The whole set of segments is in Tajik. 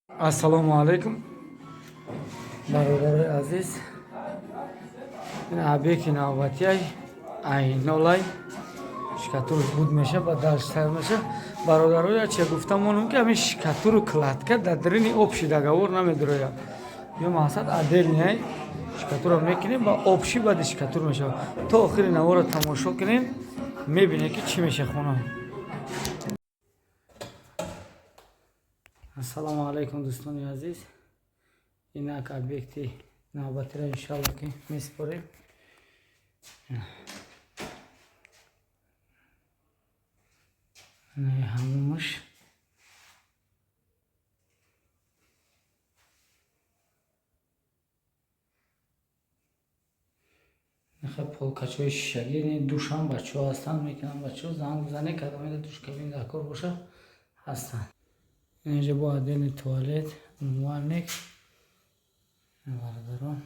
Ассалому алайкум, бародарои азиз. Ин объекти навбатиай айнолай штукатур буд меша ба дальше меша. Бародароя, че гуфта монум, ки ҳамин штукатуру кладка дар дарини общий договор намедурояд. Ё мақсад отдельный штукатура мекунем ба общий, баъди штукатур мешавад. То охири навора тамошо кунем, мебинем, ки чӣ меша хона. Ассалому алайкум, дӯстони азиз. Инак, объекти навбатиро, иншалло, ки меспорем. Ҳамумаш полкачҳои шишагӣ, душам бачаҳо ҳастанд, мекунанд. Бачаҳо занг бизане, кадомида душ кабин дар кор боша, ҳастанд. Инҷа бо отдельный туалет, умывальник. Бародарон,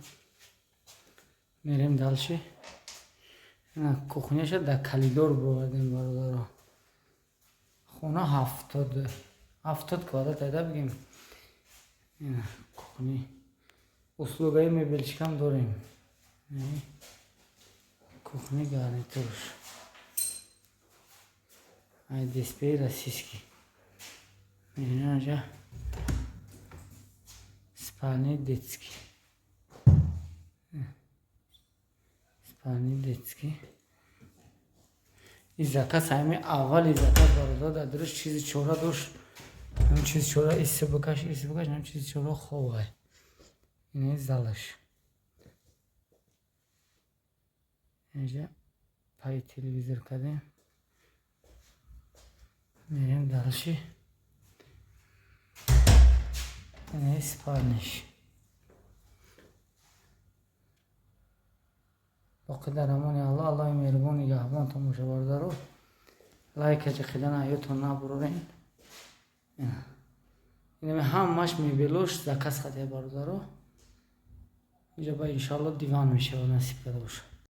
мерем дальше. Кухняша дар коридор бовардем, бародарон. Хона 70 квадрат айда бигем. Кухни, услугаи мебельчикам дорем. Кухни, гарнитуруш ай дисплей российский. Инҷа спальни детский, спальни детский. И заказ ҳами аввали заказ, бародар, дар дуруст чизи чора дошт. Ҳамин чизи чора иси бикаш, иси бикаш, ҳамин чизи чора ховай. Ини залаш. Инҷа пай телевизор кардем. Мерем дальше. Ини спальниш. Боқӣ дар амони Аллоҳ. Аллоҳи меҳрубон нигаҳбонтон боша, бародаро. Лайка ҷиқидан аётон набурорен. Инами ҳамаш мебелош заказ хатия, бародаро. Инҷа ба, иншоалло, диван мешава, насиб карда боша.